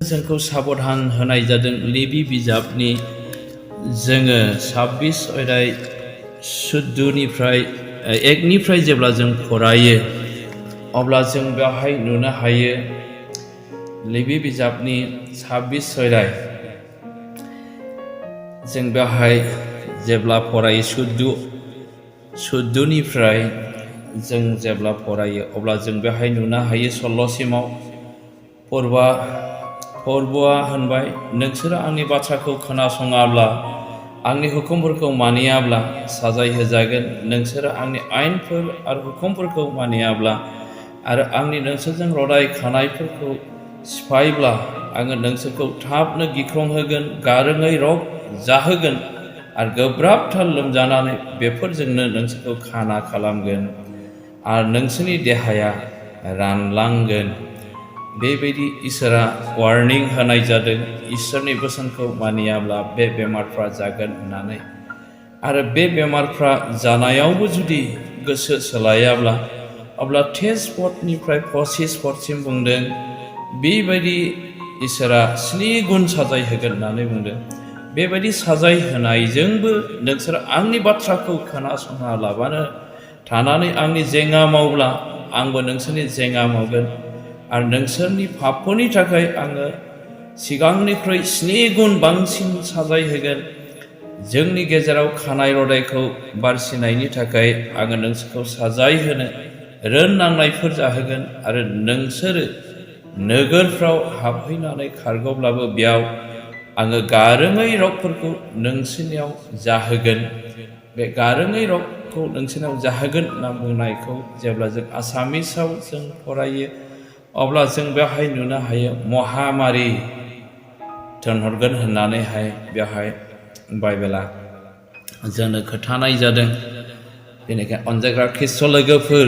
जोंखौ साबधान होनाय जादों लेबि बिजाबनि जोङो 26 अध्याय 14निफ्राय 1निफ्राय जेब्ला जों फरायो अब्ला जों बेवहाय नुनो हायो लेबि बिजाबनि 26 अध्याय जों बेवहाय जेब्ला फरायो 14निफ्राय जों जेब्ला फरायो अब्ला जों बेवहाय नुनो हायो 16 सिमाव फवरबुआ होनबाय नोंसोरो आंनि बाथ्राखौ खोनासङाब्ला आंनि हुकुमफोरखौ मानियाब्ला साजाय होजागोन नोंसोरो आंनि आयेनफोर आरो हुकुमफोरखौ मानियाब्ला आरो आंनि नोंसोरजों रदाय खानायफोरखौ सिफायब्ला आङो नोंसोरखौ थाबनो गिख्रंहोगोन गारोङै रग जाहोगोन आरो गोब्राबथार लोमजानानै बेफोरजोंनो नोंसोरखौ खाना खालामगोन आरो नोंसोरनि देहाया रानलांगोन बेबायदि इसोरा वार्निं होनाय जादों इसोरनि बोसोनखौ मानियाब्ला बे बेमारफ्रा जागोन होननानै आरो बे बेमारफ्रा जानायावबो जुदि गोसो सोलायाब्ला अब्ला 23 पदनिफ्राय 25 पदसिम बुंदों बेबायदि इसोरा 7 गुन साजाय होगोन होननानै बुंदों बेबायदि साजाय होनायजोंबो नोंसोर आंनि बाथ्राखौ खोनासङालाबानो थानानै आंनि जेंना मावब्ला आंबो नोंसोरनि जेंना मावगोन आरो नोंसोरनि पापफोरनि थाखाय आङो सिगांनिख्रुइ 7 गुन बांसिन साजाय होगोन जोंनि गेजेराव खानाय रदायखौ बारसिनायनि थाखाय आङो नोंसोरखौ साजाय होनो रोननांनायफोर जाहोगोन आरो नोंसोरो नोगोरफ्राव हाबहैनानै खारग'ब्लाबो बेयाव आङो गारोङै रगफोरखौ नोंसोरनियाव जाहोगोन बे गारोङै रगखौ नोंसोरनियाव जाहोगोन होनना बुंनायखौ जेब्ला जों आसामिसाव जों फरायो अब्ला जों बेवहाय नुनो हायो महामारी थिनहरगोन होननानैहाय बेवहाय बाइबेला जोंनो खोन्थानाय जादों बेनिखायनो अनजायग्रा ख्रिस्ट लोगोफोर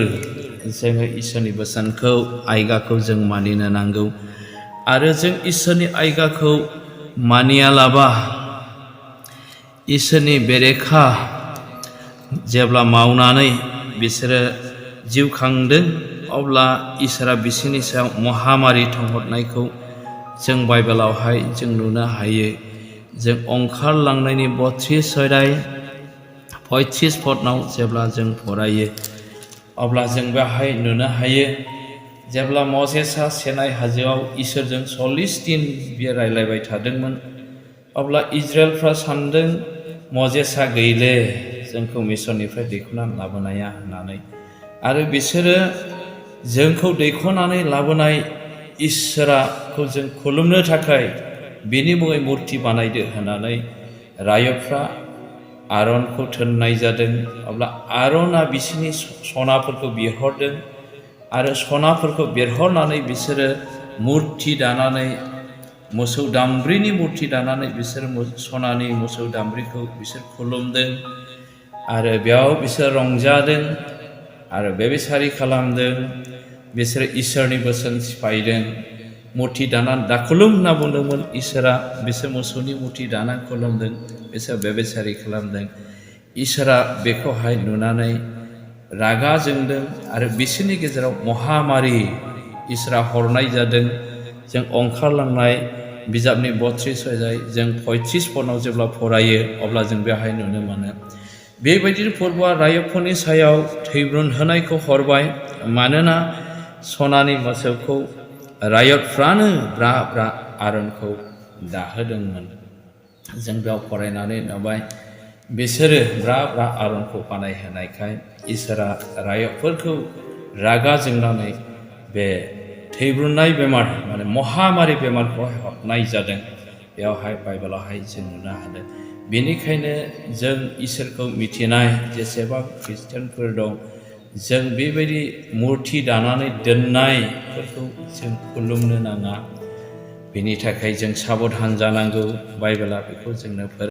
जोङो इसोरनि बोसोनखौ आयगाखौ जों मानिनो नांगौ आरो जों इसोरनि आयगाखौ मानियालाबा इसोरनि बेरेखा जेब्ला मावनानै बिसोरो जिउ खांदों अब्ला इसोरा बिसोरनि सायाव महामारी थिनहरनायखौ जों बाइबेलावहाय जों नुनो हायो जों ओंखारलांनायनि 32 अध्याय 35 पदनाव जेब्ला जों फरायो अब्ला जों बेवहाय नुनो हायो जेब्ला मसेसआ सेनाय हाजोआव इसोरजों 40 दिन बियो रायलायबाय थादोंमोन अब्ला इजराइलफ्रा सानदों मसेसआ गैले जोंखौ मिसरनिफ्राय दैखोनानै लाबोनाया होननानै आरो बिसोरो जोंखौ दैखोनानै लाबोनाय इसोरखौ जों खुलुमनो थाखाय बिनि मुङै मुर्ति बानायदो होननानै रायतफ्रा आरनखौ थिननाय जादों अब्ला आरना बिसोरनि सनाफोरखौ बिहरदों आरो सनाफोरखौ बिहरनानै बिसोरो मुर्ति दानानै मोसौ दामब्रिनि मुर्ति दानानै बिसोर सनानि मोसौ दामब्रिखौ बिसोर खुलुमदों आरो बेयाव बिसोर रंजादों आरो बेबिसारि खालामदों बिसोरो इसोरनि बोसोन सिफायदों मुर्ति दानानै दाखुलुम होनना बुंदोंमोन इसोरा बिसोर मोसौनि मुर्ति दानानै खुलुमदों बिसोर बेबिसारि खालामदों इसोरा बेखौहाय नुनानै रागा जोंदों आरो बिसोरनि गेजेराव महामारी इसोरा हरनाय जादों जों ओंखारलांनाय बिजाबनि 32 अध्याय जों 35 पदनाव जेब्ला फरायो अब्ला जों बेवहाय नुनो मोनो बेबायदिनो फवरबुआ रायतफोरनि सायाव थैब्रुन होनायखौ हरबाय मानोना सनानि मोसौखौ रायतफ्रानो ब्रा ब्रा आरनखौ दाहोदोंमोन जों बेयाव फरायनानै नुबाय बिसोरो ब्रा ब्रा आरनखौ बानायहोनायखाय इसोरा रायतफोरखौ रागा जोंनानै बे थैब्रुनाय बेमार माने महामारी बेमारखौहाय हरनाय जादों बेयावहाय बाइबेलावहाय जों नुनो हादों बेनिखायनो जों इसोरखौ मिथिनाय जेसेबां ख्रिस्टियानफोर दं जों बेबायदि मुर्ति दानानै दोननायफोरखौ जों खुलुमनो नाङा बेनि थाखाय जों साबधान जानांगौ बाइबेला बेखौ जोंनो